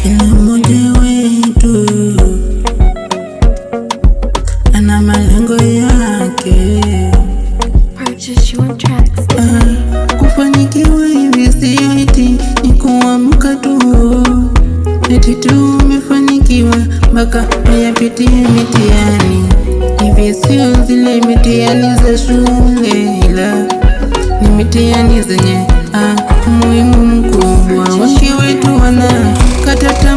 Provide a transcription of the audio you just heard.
Kila mmoja wetu ana malengo yake. Purchase your tracks today. Kufanikiwa hivi sio eti ni kuamka tu, eti tu umefanikiwa mpaka uyapitie mitihani. Hivi sio zile mitihani za shule, ila ni mitihani zenye umuhimu mkubwa. Wengi wetu wanakata tamaa.